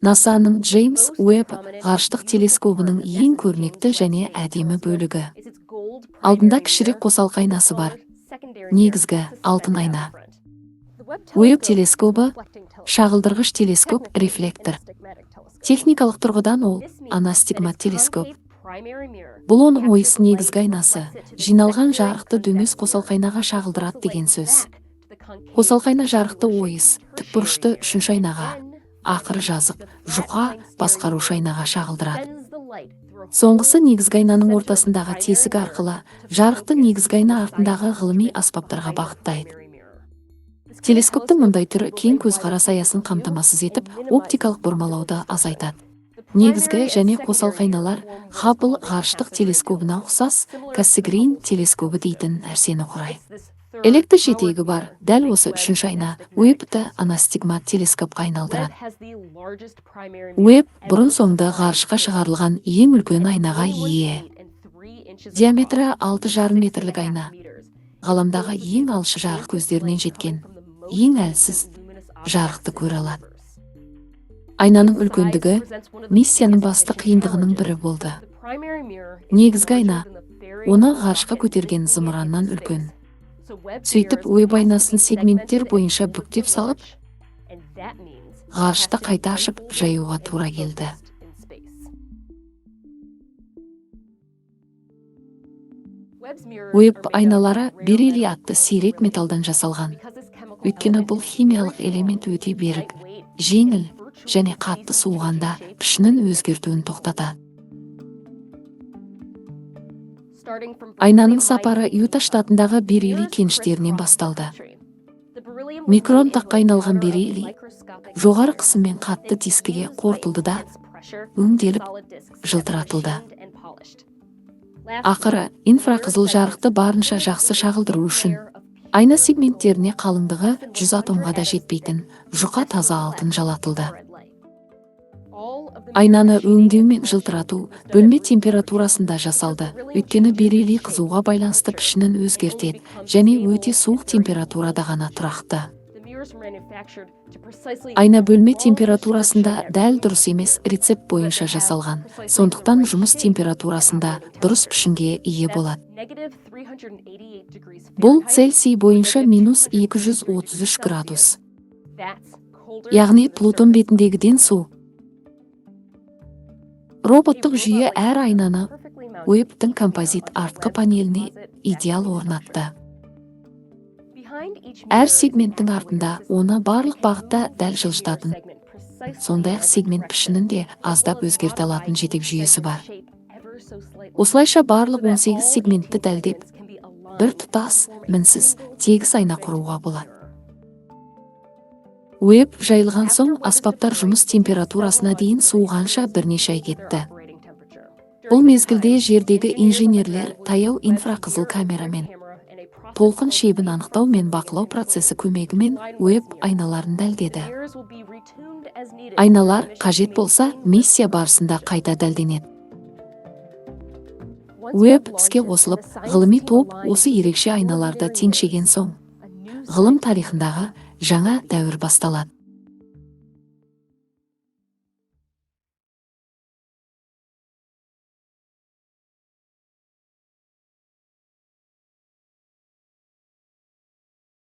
НАСАның Джеймс Уэбб ғарыштық телескобының ең көрнекті және әдемі бөлігі. Алдында кішірек қосалқы айнасы бар. Негізгі алтын айна. Уэбб телескобы шағылдырғыш телескоп рефлектор. Техникалық тұрғыдан ол анастигмат телескоп. Бұл оның ойыс негізгі айнасы жиналған жарықты дөңес қосалқы айнаға шағылдырады деген сөз. Қосалқы айна жарықты ойыс, тікбұрышты үшінші айнаға, ақыры жазық, жұқа басқарушы айнаға шағылдырады. Соңғысы негізгі айнаның ортасындағы тесік арқылы жарықты негізгі айна артындағы ғылыми аспаптарға бағыттайды. Телескоптың мұндай түрі кең көзқарас аясын қамтамасыз етіп, оптикалық бұрмалауды азайтады. Негізгі және қосалқы айналар Хаббл ғарыштық телескобына ұқсас Кассегрейн телескобы дейтін нәрсені құрайды. Электр жетегі бар дәл осы үшінші айна Уэббті анастигмат телескопқа айналдырады. Уэбб бұрын-соңды ғарышқа шығарылған ең үлкен айнаға ие. Диаметрі 6,5 метрлік айна ғаламдағы ең алшы жарық көздерінен жеткен ең әлсіз жарықты көре алады. Айнаның үлкендігі миссияның басты қиындығының бірі болды. Негізгі айна оны ғарышқа көтерген зымыраннан үлкен. Сөйтіп, Уэбб айнасын сегменттер бойынша бүктеп салып, ғарышта қайта ашып жаюға тура келді. Уэбб айналары бериллий атты сирек металдан жасалған. Өйткені бұл химиялық элемент өте берік, жеңіл және қатты суығанда пішінін өзгертуін тоқтатады. Айнаның сапары Юта штатындағы бериллий кеніштерінен басталды. Микрон таққа айналған бериллий жоғары қысыммен қатты дискіге қорытылды да, өңделіп, жылтыратылды. Ақыры инфрақызыл жарықты барынша жақсы шағылдыру үшін айна сегменттеріне қалыңдығы 100 атомға да жетпейтін жұқа таза алтын жалатылды. Айнаны өңдеу мен жылтырату бөлме температурасында жасалды, өйткені бериллий қызуға байланысты пішінін өзгертеді және өте суық температурада ғана тұрақты. Айна бөлме температурасында дәл дұрыс емес рецепт бойынша жасалған, сондықтан жұмыс температурасында дұрыс пішінге ие болады. Бұл Цельсий бойынша минус 233 градус. Яғни Плутон бетіндегіден суық. Роботтық жүйе әр айнаны Уэббтің композит артқы панеліне идеал орнатты. Әр сегменттің артында оны барлық бағытта дәл жылжытатын, сондай-ақ сегмент пішінін де аздап өзгерте алатын жетек жүйесі бар. Осылайша барлық 18 сегментті дәлдеп, бір тұтас, мінсіз, тегіс айна құруға болады. Уэбб жайылған соң аспаптар жұмыс температурасына дейін суығанша бірнеше ай кетті. Бұл мезгілде жердегі инженерлер таяу инфрақызыл камерамен толқын шебін анықтау мен бақылау процесі көмегімен Уэбб айналарын дәлдеді. Айналар қажет болса миссия барысында қайта дәлденеді. Уэбб іске қосылып, ғылыми топ осы ерекше айналарды теңшеген соң, ғылым тарихындағы жаңа дәуір басталады.